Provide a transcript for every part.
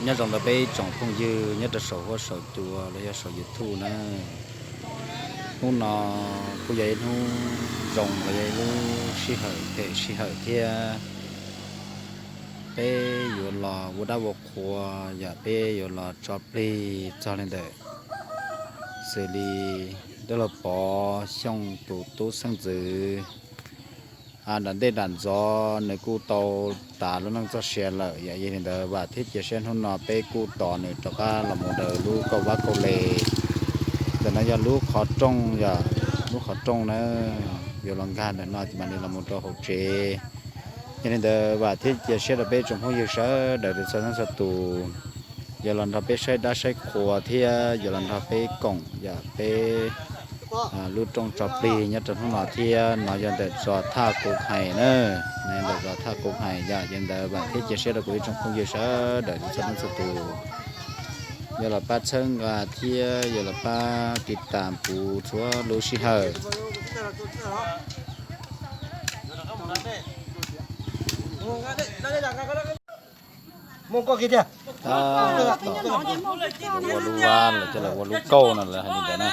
Nyob zoo rau peb tsoom phooj ywg nyob rau saum huab saum cua los yog saum YouTube na. Hnub no kuj yog ib hnub zoo los yog ib lub sij hawm hem sij hawm thiab. Peb yuav los ua dab ua qhua, yog peb yuav los tso plig txog li ntawm xws li dab laug Pov Xyooj tus tub xeeb ntxwv nram ntej nram ntxov nws kuj tau tas lub neej txoj sia lawm. Yog li ntawd vam thiab cia siab hnub no peb kuj tos nws rov qab los mus daws lub kauj vab kauj le. Ntawm no yog lub qhov rooj, yog lub qhov rooj na, yuav los nkag ntawm no ces mam li los mus rau hauv tsev. Yog li ntawd vam thiab cia siab rau peb tsoom phooj ywg sawv daws txhua leej txhua tus yuav los nrog peb saib dab saib qhua thiab yuav los nrog peb koom yam peb lub rooj tso plig nyob rau hnub no thiab. No yog ntawm zos Thaj Kuv Hais na, no yog ntawm zos Thaj Kuv Hais. Yog li ntawd vam thiab cia siab rau kuv ib tsoom phooj ywg sawv daws txhua leej txhua tus yuav los pab txhawb nqa thiab yuav los pab tiv tas puv txhua lub sij hawm. Tab tom ua lub vab los coj los ua lub kauj no lawv hais li ntawd na.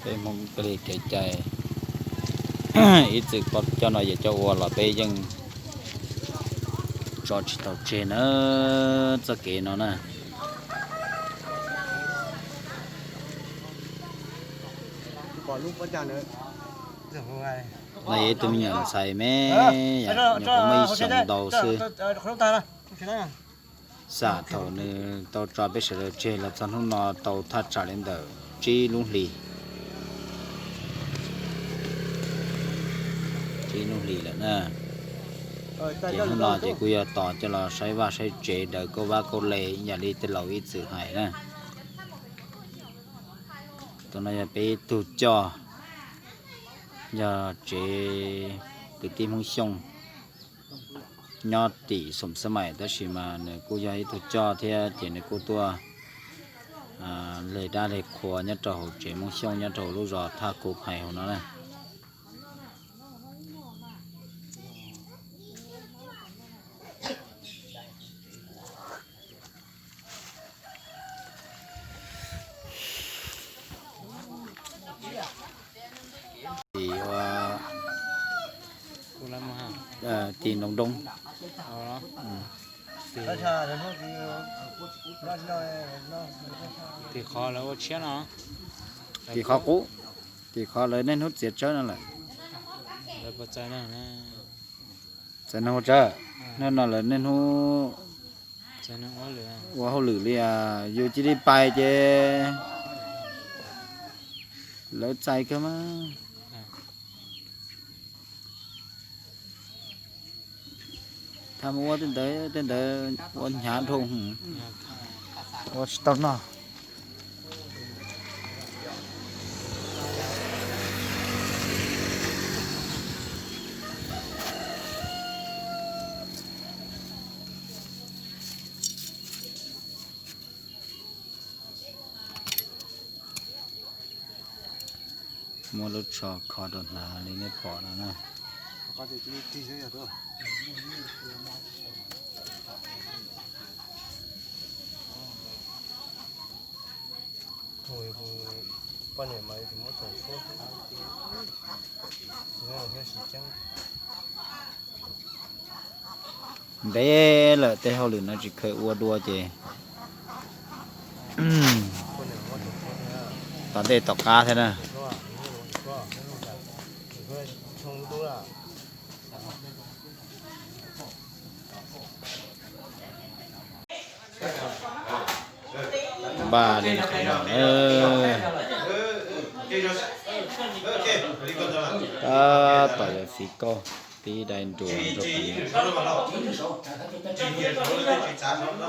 Peb Hmoob kawg li kev cai, ib txwm pom coj no yog coj ua los peb yeej tso tsis tau tseg na, txoj kev no na. No yog ib tug me nyuam ntxhais me, nyuam qhuav muaj ib xyoos ntau xwb. Xam thaum nws tau tso peb sawv daws tseg los txog hnub no tau thaj tsam li ntawm tsib lub hlis, tsib lub hlis lawm na. Ces hnub no ces kuj yog tos coj los saib vaj saib tsev daws kauj vab kauj le ib yam li tej laus ib txwm hais na. Tus no yog peb ib tug coj, yog tsev kwv tij Hmoob Xyooj nyob tim Xoom Xab Maim, tab sis mas nws kuj yog ib tug coj thiab ces nws kuj tuaj le dab le qhua nyob rau hauv tsev Hmoob Xyooj nyob rau lub zos Thaj Kuv Hais hauv no na. Tim ua, tim Nroog Doo. Tim qhov lawv ua tshiab no. Tim qhov qub, tim qhov lawv niaj hnub txiav tsawb no lawm. Txawm no ua tsawb, hnub no lawv niaj hnub ua hauj lwm li, yus cia li pais ces lawv txais kawg mas. Tham mus ua tej ntawd tej ntawd ua hnyav dhau, ua tsis tau noj. Muab lub tsho kho rau hnav li nej pom no na. Ntev lawm tej hauj lwm no tsis kheev ua dua ces tom ntej tom qab thiab na. Npaj li qhov no na. Tab tom yuav fiv kauj tib dai nruas rau qhov no.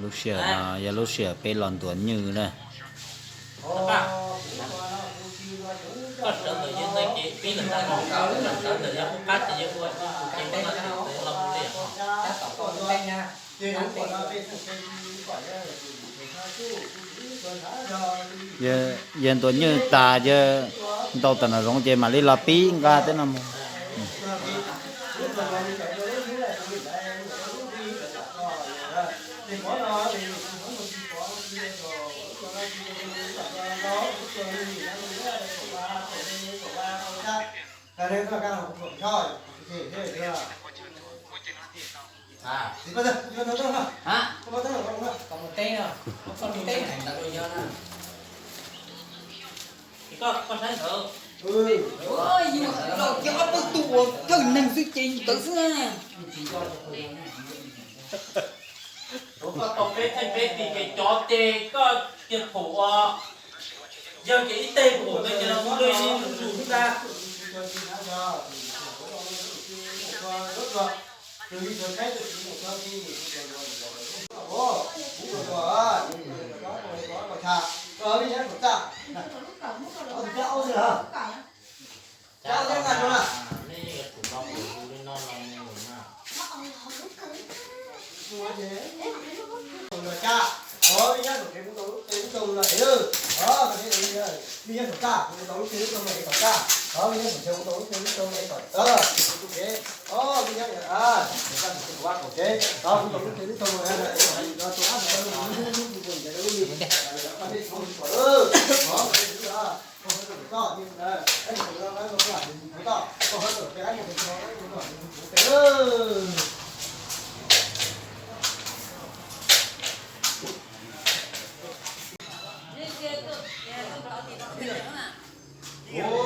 Lub sij hawm no yog lub sij hawm peb los ntuas nywj na. Yawg ntuas nywj tas yawg ntaus tam no zoov ces mam li los pib nqa tej no mus. Yus los cov ob pawg tus uas thawj neeg xwb ces ntawd xwb. Koj tau peb teg peb tim ces cov ces koj cia pum ua, yog ces ib teg pum no ces los mus lwj zus zus ntag. Ua,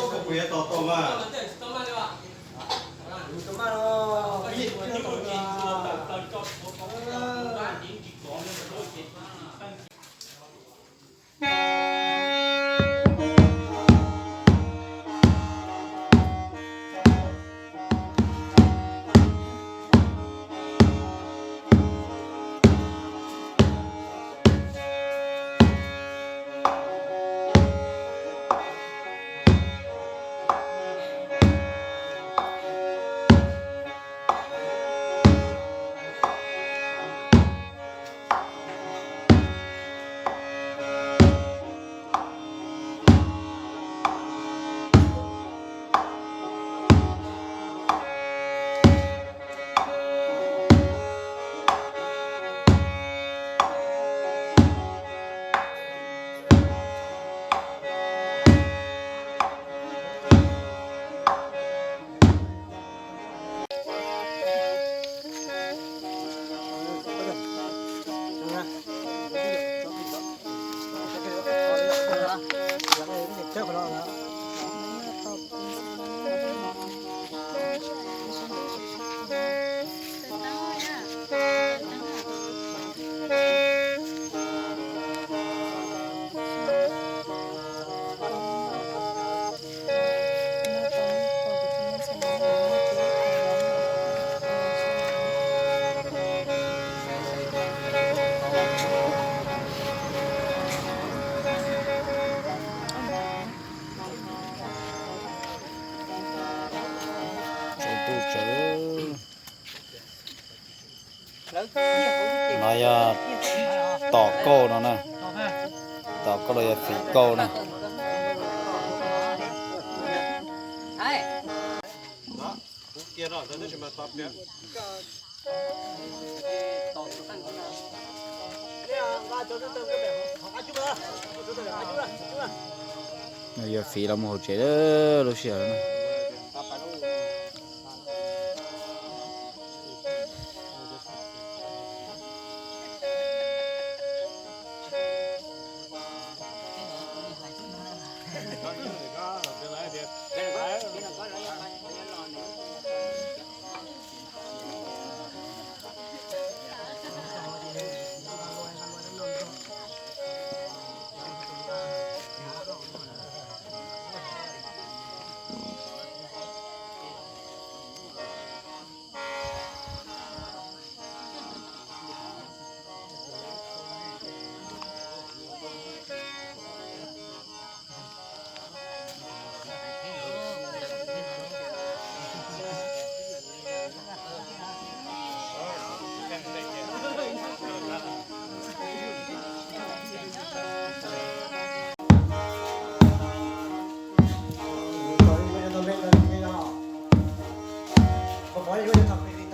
koj puas yuav tos tau mas? No yog tom kauj no na, tom kauj los yog fim kauj na. No yog fim los mus hauv tsev lub sij hawm no.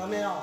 Lub sij hawm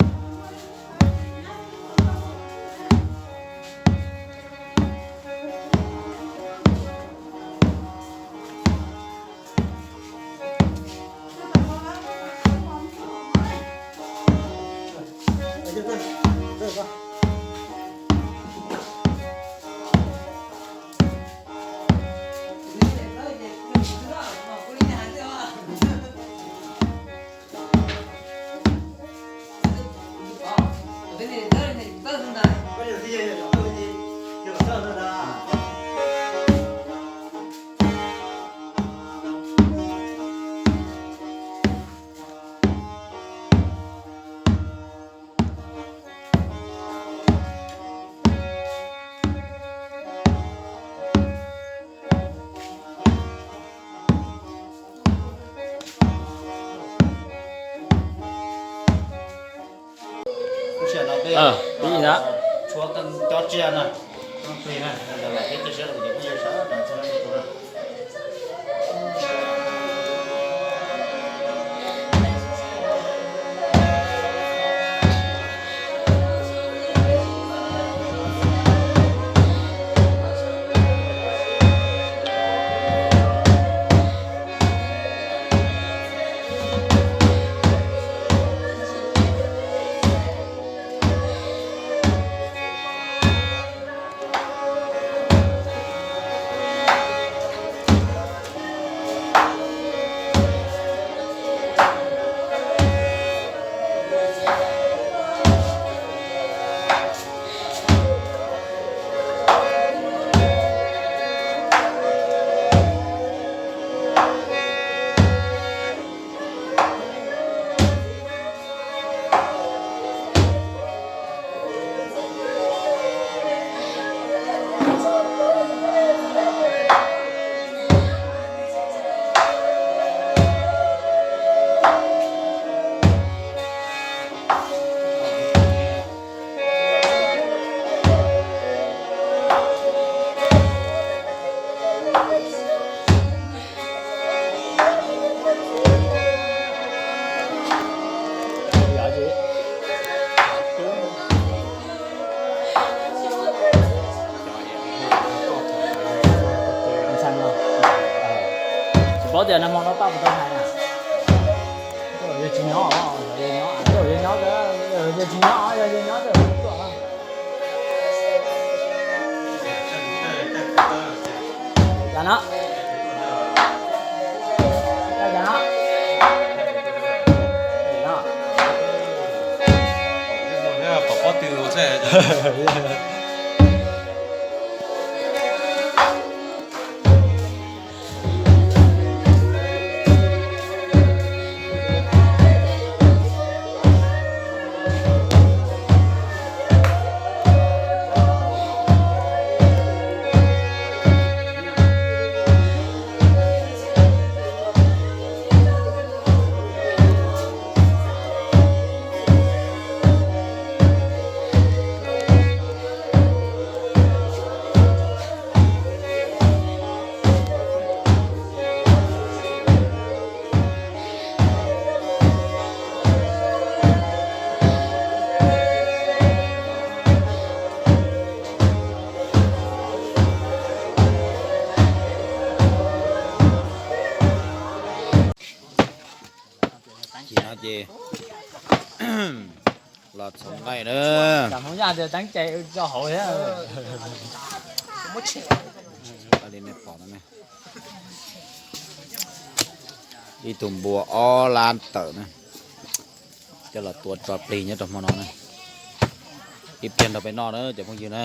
no peb, peb tshuab cov tsiaj na, plig na, peb cia siab rau kuv cov phooj ywg sawv daws txhua leej txhua tus na. Tsis paub tias nag hmo no pab puas tau hais na. Yog tsis nyob, yog nyob, yog tsis nyob, yog tsis nyob, yog tsis nyob. Cas no? Cas no? Pom pob tw xwb. Ces no ces los txhoov nqaij na. Ib tug npua ob lab tawm na, coj los tua tso plig nyob rau hmo no na. Ib pliag nrog peb noj na cov phooj ywg na.